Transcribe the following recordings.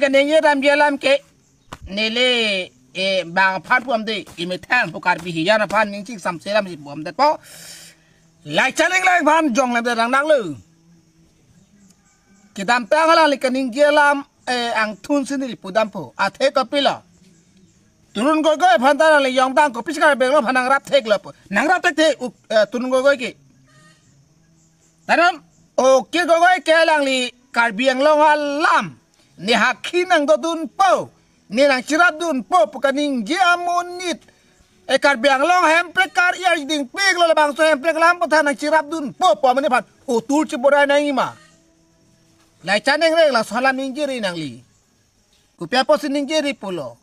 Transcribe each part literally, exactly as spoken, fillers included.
Keningje damji alam ke neli, eh, bang aphan pu-am de, emethang pu Karbi hijan aphan ning chingsamse alam si pu-am detpo. Laichan ning lang aphan jong lam de rang nak lo. Kedamtang alangli keningje alam, eh, angthun si neli pudampo. Athe kopilo? Tarun Gogoi aphan ta nangli jongdang, kopisi Karbi Anglong aphan nangrap theklo pu. Nangrap thekthe, u-, eh, Tarun Gogoi ke. Taram, Ukir Gogoi ke alangli Karbi Anglong alam ne hakhi nangdodunpo, ne nangcherapdunpo pu kaningje amonit. E Karbi Anglong Hemprek kar-i arjiding piklo, labangso Hemprek alam aphuthak nangcherapdunpo pu amonit aphan hotur chiborai nangji ma? Laichan ning reng, laso alam ningjeri nangli. Kopi apotsi ningjeri pulo?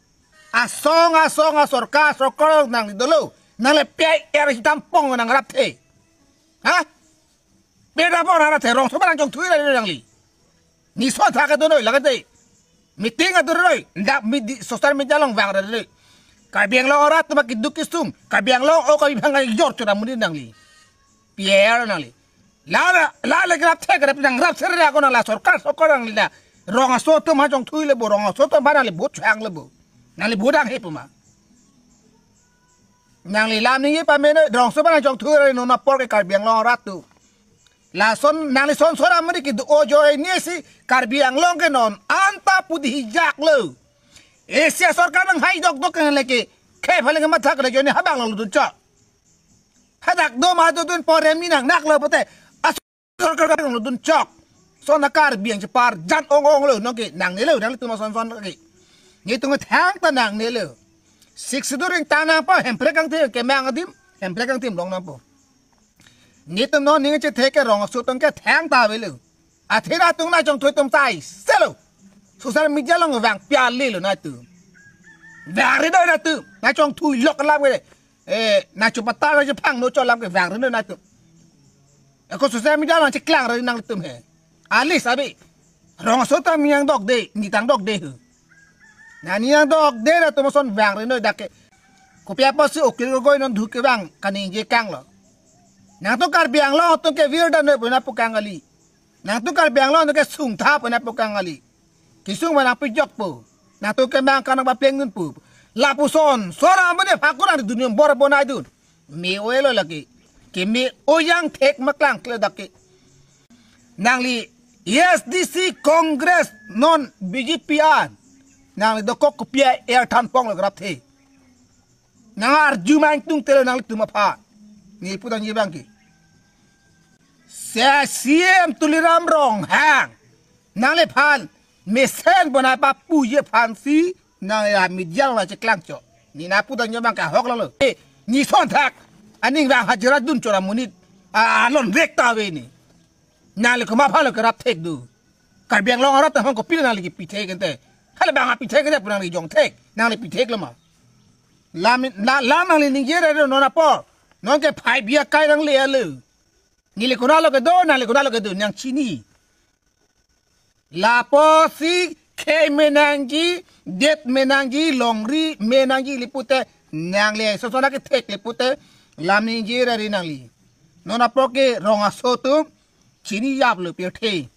Asong asong asorkar, sorkar nangli dolo. Nangli P I R si tampong nangrapthe. Ha? Peda pon nangrapthe, rongso abang nangchongthui ra nangli. Nison thak kedo noi lake te. Meeting atur noi. Dak midi social media along vang ra noi. Karbi Anglong arat atum keduk kesung. Karbi Anglong o Karbi bang jor chora muni nangli. P I R nangli. La la la le grap thek grap nangrap sere ako nang la sorkar, sorkar nangli la. Rong aso atum ha chongthui le bo, rong aso atum aphan nangli vote chang le bo. Nangli vote dang he pu ma? Nangli lam ningje pame noi, rongso abang nangchongthui ra non apor ke Karbi Anglong arat atum. Lason nangli son son amri kedo-o ajoine si Karbi Anglong ke non anta pudi hijaklo. Asia sorkar nang hai dokdok ke leke. Khe phale ke mathak le ajoine habang lo dunchok. Hadak do ma dodunpo, remi nang naklo pote. Asor Karbi Anglong dunchok. Son a Karbi ang chepar jan ong ong lo, nonke nangnelo, nanglitum ason son ke. Netum thangta nangnelo. Sixth Schedule ring ta nangpo, Hemprek angthim kemang adim, Hemprek angthim long nangpo. Netum non ning chethe ke rong aso atum ke thangta avelo. Athena atum nangchongthui atum tai selo. Social media along vang piali lo nangtum. Vangri noi nangtum. Nangchongthui lok alam ke. Eh, nangchupata nangchupang no cho alam ke vangri noi nangtum. Ako social media along cheklang ra nangtum he. Alis abi. Rong aso atum yang dokde, nitang dokde he. Nang yang dokde ra atum ason vangri noi dak ke. Kopi apotsi Ukir Gogoi non duk kevang kaningje kanglo? Nangtum Karbi Anglong atum ke virdam noi pu nangpu kang kali. Nangtum Karbi Anglong atum ke sungtha pu nangpu kang kali. Kesung ma nangpijokpo. Nangtum kemang kanang paplengdunpo. Lapuson son amri phakun nang dun, bor bonaidun. Me-o-e lo lake. Keme-o yang thek ma klangkle dak ke. Nangli A S D C Congress non B J P an. Nangli dokok kopi a er thanpong lo grapthe. Nang arju ma ingtungte lo nanglitum aphan. Ne putangji abang ke. Se C M Tuliram Ronghang nangliphan mesen bonai papuji aphansi nang ya media along cheklangchok. Ne nangputangji abang ke ahok lo. Eh, nison thak. Aning vang hajira dun chora monit. A, alon rek ta ave ne. Nangli komat aphan lo kerap thek do? Karbi Anglong arat atum aphan kopilo nangli kepi thek ente? Hala bang api thek ente pu nangli jong thek. Nangli pi thek lo ma? Lam, la, lam nangli ningje ra non apor. Nonke phai bia kai nangle alo. Neli konatlo kedo, nangli konatlo kedo, nang chini. Lapusi khei me nangji, det me nangji, longri me nangji le pute, nangli soson akethek le pute, lam ningje ra ri nangli. Non apor ke rong aso atum chini yaplo pirthe.